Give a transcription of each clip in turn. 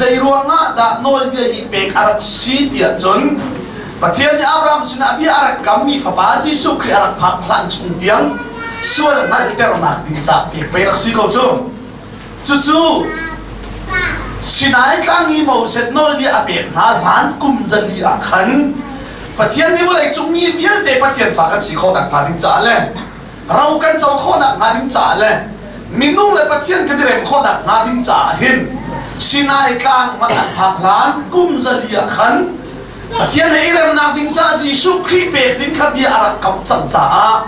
Zei ruangah dah nawlbia hi pek a rak si tiah cun Pathian nih Abraham sinah bia a rak kammi fapa Jesuh Khrih a rak phak hlan chung tiang sual hngalhternak ding caah pek pei rak si ko cu. Cucu Sinai tlang i Moses nawlbia a pek hna hlan kum 400 ah khan Pathian nih vawleicung mi vialte Pathian fa kan si khawh nakhnga ding caah le ro kan co khawh nakhnga ding caah le minung le Pathian kan i rem khawh nakhnga ding caah hin Sinai tlang hmanh an phak hlan kum 400 ah khan Pathian he i remnak ding caah Jesuh Khrih pek ding kha bia a rak kamh cang caah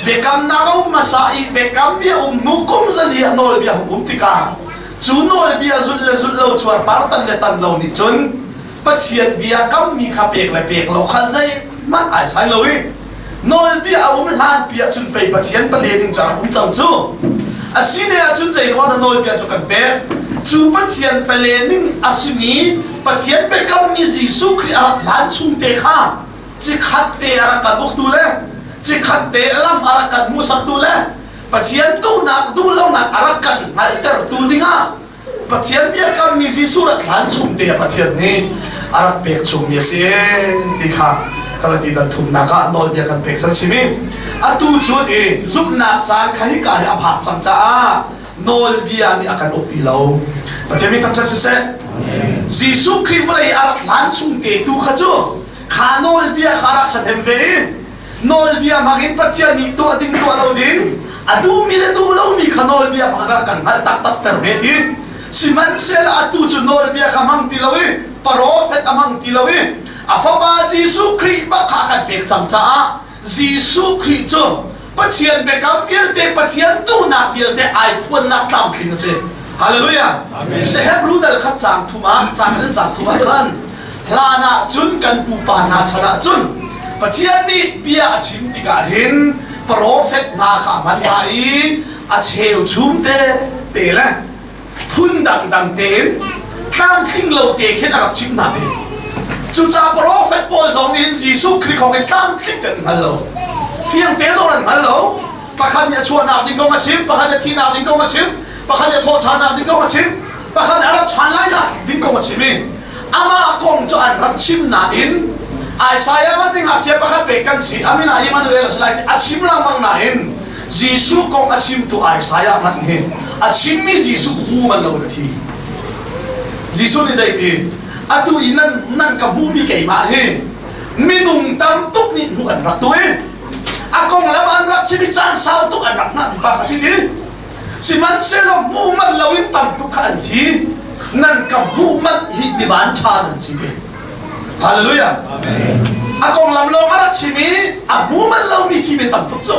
biakamnak a um hmasa i biakam bia um hnu kum 400 ah nawlbia hung um tikah cu nawlbia zulh le zulh lo cuarpar tan le tan lo nih cun Pathian bia kammi kha pek le pek lo kha zeihmanh ai sai lo i nawlbia a um hlan pi ahcun pei Pathian pale ding cu a rak um cang cu. A si ne ahcun zei ruang dah nawlbia cu kan pek? Cu Pathian pale ning a simi Pathian biakammi Jesuh Khrih a rak hlan chung te kha cikhat te a rak kan uktu le cikhat te lam a rak kan hmuhsaktu le Pathian duhnak duhlonak a rak kan hngalhtertu dingah Pathian biakammi Jesuh rak hlan chung te ah Pathian nih a rak pek chungmi a si ti kha Galati dal thumnak ah nawlbia kan pek cang simi atu cu ti zumhnak caan kha hika hi a phak cang caah nawlbia nih a kan uk ti lo. Pathian mi thangṭhat siseh. Jesuh Khrih vawlei a rak hlan chung te tu kha cu kha nawlbia kha rak ṭhahnem ve i nawlbia hmangin Pathian nih tuah ding tuah lo ding a duhmi le duh lomi kha nawlbia hmang rak kan hngalh taktak ter ve ti. Sihmanhsehlaw atu cu nawlbia kha hmang ti lo i profet a hmang ti lo i a fapa Jesuh Khrih bak kha a kan pek cang caah Jesuh Khrih cu Pathian biakam vialte, Pathian duhnak vialte ai phuannak tlamtling a si. Hallelujah. Amen. Hebrew dal khat caang thum ah, caang khat in caang thum ah khan hlan ah cun kan pupa hna chan ah cun Pathian nih bia a chim tikah hin profet hna kha a hman hna i a cheu chum te te le phun dangdang tein tlamtling lo te khin a rak chim hna te. Cucaah profet pawl zong nih hin Jesuh Khrih kong in tlamtling tein an hngal lo, fiang te zong an hngal lo. Pakhat nih a chuahnak ding kong a chim, pakhat nih a thihnak ding kong a chim, pakhat nih a thawhṭhannak ding kong a chim, pakhat nih a rak ṭhan lainak ding kong a chim i amah kong cu an rak chim nain Isaiah hmanh nih ngakchia pakhat pek kan si, a min ah Emmanuel a si lai ti a chim lengmang nain Jesuh kong a chimtu Isaiah hmanh hi a chimmi Jesuh hmu man lo in a thi. Jesuh nih zeiti? Atu i nan ka hmuhmi keimah hi minung tam tuk nih hmuh an rak tu i a konglam an rak chim i caan sau tuk an rak hngahmi pa kha si ti. Sihmanhsehlaw hmuh manh loin tam tuk kha an thi. Nan ka hmuh manh hi mi van ṭha nan si ti. Hallelujah. A konglam lawng a rak chim i a hmu manh lomi thi ve tam tuk cu.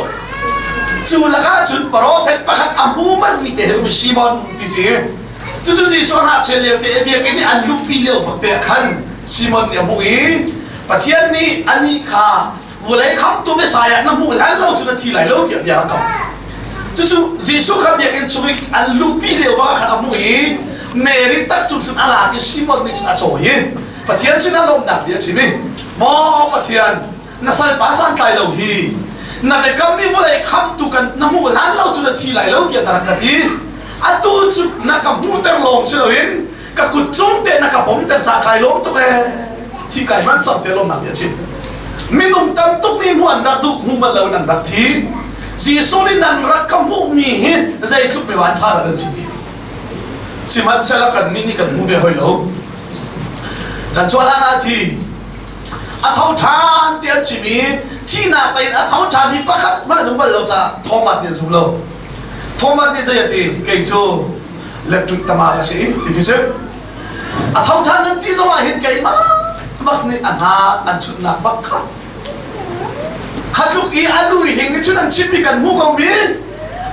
Cu lakah cun profet pakhat a hmu manhmi te hi Simon ti si. Cucu Jesuh a ngakchia lio te biakinn i an luhpi lio bak te ah khan Simon nih a hmuh i Pathian nih anih kha vawlei khamtu Messiah na hmuh hlan lo cu na thi lai lo tiah bia rak kam. Cucu Jesuh kha biakinn chung i an luhpi lio bak ah khan a hmuh i Mary tak cung cun a lak i Simon nih cun a cawi i Pathian sinah lawmhnak bia a chim i, Maw Pathian, na salpa santlai lo hi na biakammi vawlei khamtu kan na hmuh hlan lo cu na thi lai lo tiah na rak ka ti. Atu cu na ka hmuhter lawng si loin ka kut cung te na ka bomter caah kai lawm tuk ee. Thi kai hmanh cang tiah lawmhnak bia a chim. Minung tam tuk nih hmuh an rak duh, hmu bal loin an rak thi. Jesuh nih nan rak ka hmuhmi hi zeitluk mi van ṭha dah nan si ti. Sihmanhsehlaw kannih nih kan hmu ve hoi lo. Kan chuah hlan ah thi a tho ṭhan ti an chim i thihnak in a tho ṭhan mi pakhat hmanh an um bal lo caah Thomas nih a zum lo. Thomas nih zei a ti? Kei cu lepṭut tama ka si ti khi si. A tho ṭhan nan ti zongah hin keimah bak nih a hna an chunhnak bak kha kha tluk i a lu hing nih cun an chimmi kan hmu ko mi,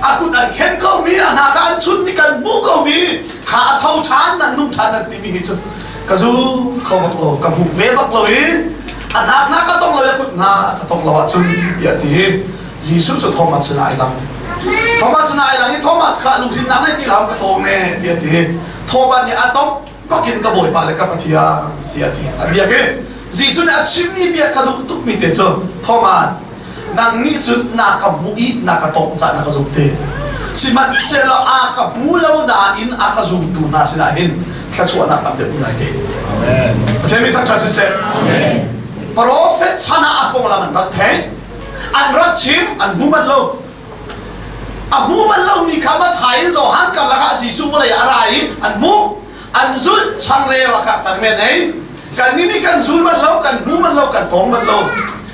a kut an khen ko mi, a hna kha an chun mi kan hmu ko mi kha a tho ṭhan nan nung ṭhan nan timi hi cu ka zu kho bak lo, ka hmu ve bak lo i a hnak hna ka tong lo i a kut hna ka tong lo ahcun tiah a ti. Jesuh cu Thomas sinah ai lang. Thomas sinah ai lang i Thomas kha lunghrinnak nei ti hlah ka tawng ne tiah a ti. Thomas nih a tong bakin ka Bawipa le ka Pathian tiah a ti. A biak i Jesuh nih a chimmi bia ka duh tukmi te cu, Thomas, nang nih cun na ka hmuh i na ka tawng caah na ka zumh te. Sihmanhsehlaw a ka hmu lo nain a ka zumtu hna sinah hin Thluachuahnak tam deuh lai te. Pathian mi thangṭhat siseh. Prophet chan ah a konglam an rak theih. An rak chim, an hmu bal lo. A hmu bal lomi kha Matthai in Johan karlak ah Jesuh vawlei ah a ra i an hmuh. An zulh changreu a karhter men ei. Kannih nih kan zul bal lo, kan hmu bal lo, kan tawng bal lo.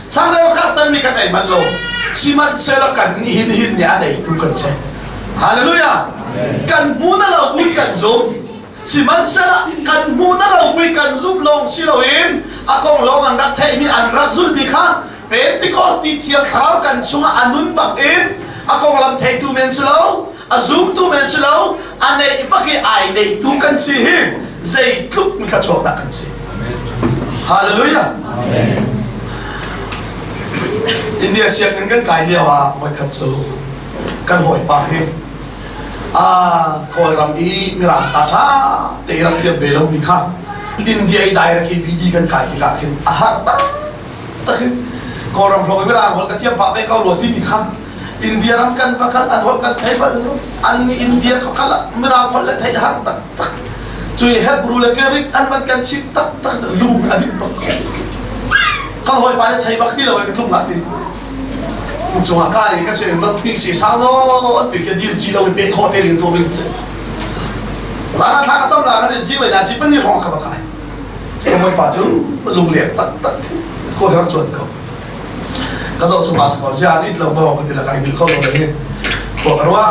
Changreu a karhtermi kan ei bal lo. Sihmanhsehlaw kan nih hin hin nih a neitu kan si. Hallelujah! Kan hmu na lo buin kan zum. Sihmanhsehlaw kan hmu na lo buin kan zumh lawng si loin a kong lawng an rak theihmi an rak zulhmi kha Pentecost ni Thiang Thlarau kan chungah a nun bak in a konglam theitu men si lo, a zumtu men si lo, a neih bak i ai neihtu kan si hi zeitluk mi thluachuak dah kan si. Hallelujah. India sianginn kan kai lio ah voikhat cu kan hawipa hi Kawlram i Mirang ca ṭha te i rak thiam ve lomi kha India i direct i BD kan kai tikah khin a har taktak in Kawlram hrawng i Mirang holh ka thiam pah ve ko rua timi kha India ram kan va kal an holh kan thei bal lo an nih India ka kal ah Mirang holh le theih har taktak cui Hebrew le Greek an van kan chim taktak lung a bit bak ka hawipa le chei bak ti lo in ka tlung la ti cungah ka i ka sin dot ti si sau nawn pi khi dil chi lo in pe kho te ding tuam in si zan thla ka cam la ka ji wei na chi pani rong ka ba kai ka moi pa chu lung lek tak tak ko her chuan ko ka zo chu ma ko zia ni lo bo ka ti la kai bil kho lo le ko ka ruwa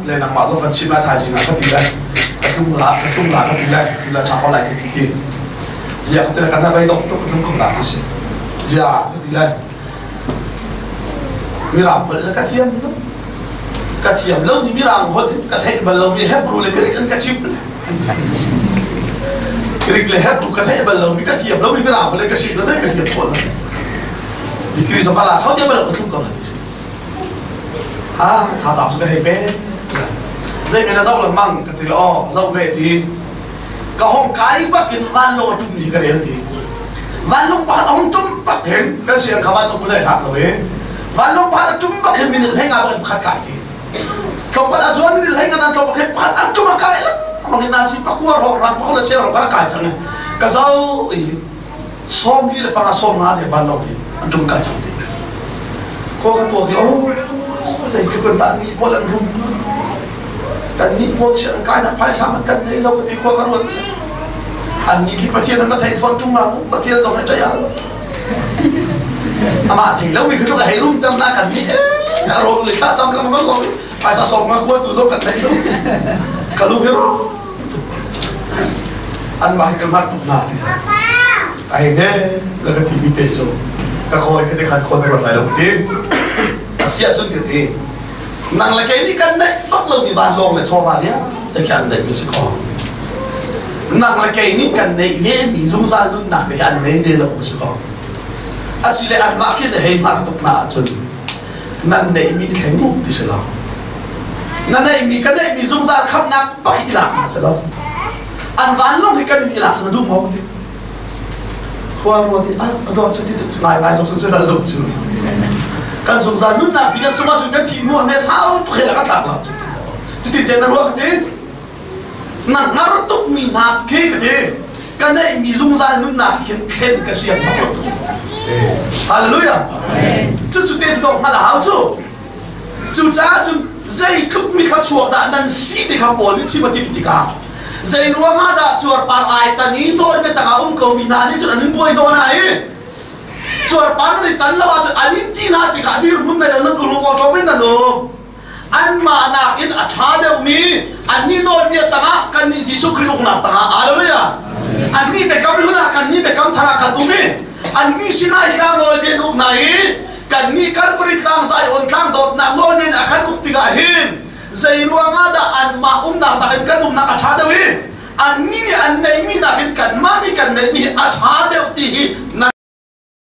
le nang ma zo kan chi ma thai ji nga ka ti lai ka tlung la ka tlung la ka ti lai ti la tha ko lai ka ti ti zia ka ti la kan na bai dok tuk ka tlung ko la ti si zia ka ti lai Mirang holh le ka thiam lo. Ka thiam lo ni Mirang holh in ka theih bal lomi Hebrew le Greek an ka chimh le. Greek le Hebrew ka theih bal lomi ka thiam lomi Mirang holh in ka chimh le ka thiam khawh lo. Degree zong ka la kho tiah bal ka tlung ko la ti si. Ah, thazaang cu ka hei pe. Zei men a zoh lengmang ka ti le aw zoh ve ti. Ka hong kai bak in vanlawng a ṭum ni ka rel ti. Vanlawng pakhat a hung ṭum bak hin kan siang kha vanlawng pun ai hlat lo i vanlawng pakhat a ṭum bak hin minute hlei nga bak in pakhat kai ti. Tlawmpal a zuan minute hlei nga dan tlawm bak hin pakhat an ṭum a kai lengmang in na si pakua hrawng rang pakua le cheu hrawng a kai cang i ka zo i 45 50 te vanlawng hi an ṭum kai cang ti. Khua ka tuak i oh zeitluk in dah ni pawl an rum kan nih pawl chi an kainak phaisa man kan nei lo ka ti khua ka ruat an nih khi Pathian an va theih fawn ṭung la Pathian zong he ṭai lo amah thei lo mi khi tluk a hei rum tam na kan nih a rom le thla cam lengmang lo phaisa sawm nga kua tu zong kan thei lo ka lu hi ro an mah hi kan har tuk na ti ai ne la ka ti mi te cu ka khawi ka te khan khawn na ruat lai lo ti asia cun ka ti Nang le kei nih kan neih bak lomi vanlawng le chawva vialte khi an neih mi si ko. Nang le kei nih kan neih ve mi zungzal nunnak te hi an nei ve lo mi si ko. Asile anmah khi na hei mar tuk na ahcun nan neih mi i thleng mu ti si lo. Na neih mi ka neih mi zungzal khamnak bak hi i lak na si lo. An vanlawng hi kan in i lak na duh maw ti. Khua ruat i ah a dawh cu ti ngai ngai zong sun lo cu kan zungzal nunnak pi kan sung ahcun kan thih hnu ah me sau tuk he kan tlak lo cu ti te na ruah ka ti na ngar tuk mi hna khi ka ti ka neih mi zungzal nunnak khin thlen ka siang bak lo hallelujah cu cu te cu dawh hngal a hau cu cucaah cun zeitluk mi thluachuak dah nan si ti kha Paul nih chim a timh tikah Zei ruangah dah cuarpar ai tan i nawl biatak ah um komi hna nih cun an in buai hnawh hna i cuarpar nan i tan lo ahcun an in ti hna tikah dirhmun nei lo nan lung awṭawm in nan um. Anmah nakin a ṭha deuhmi annih nawlbia tangah kannih Jesuh Khrih uknak tangah Hallelujah. Annih biakam hlun ah kannih biakam thar ah kan um i annih Sinai tlang nawlbia an uk hna i kannih Kalvari tlang Zion tlang dawtnak nawlbia in a kan uk tikah hin Zei ruangah dah anmah umnak nakin kan umnak a ṭha deuh i annih nih an neihmi nakin kanmah nih kan neihmi hi a ṭha deuh ti hi nan.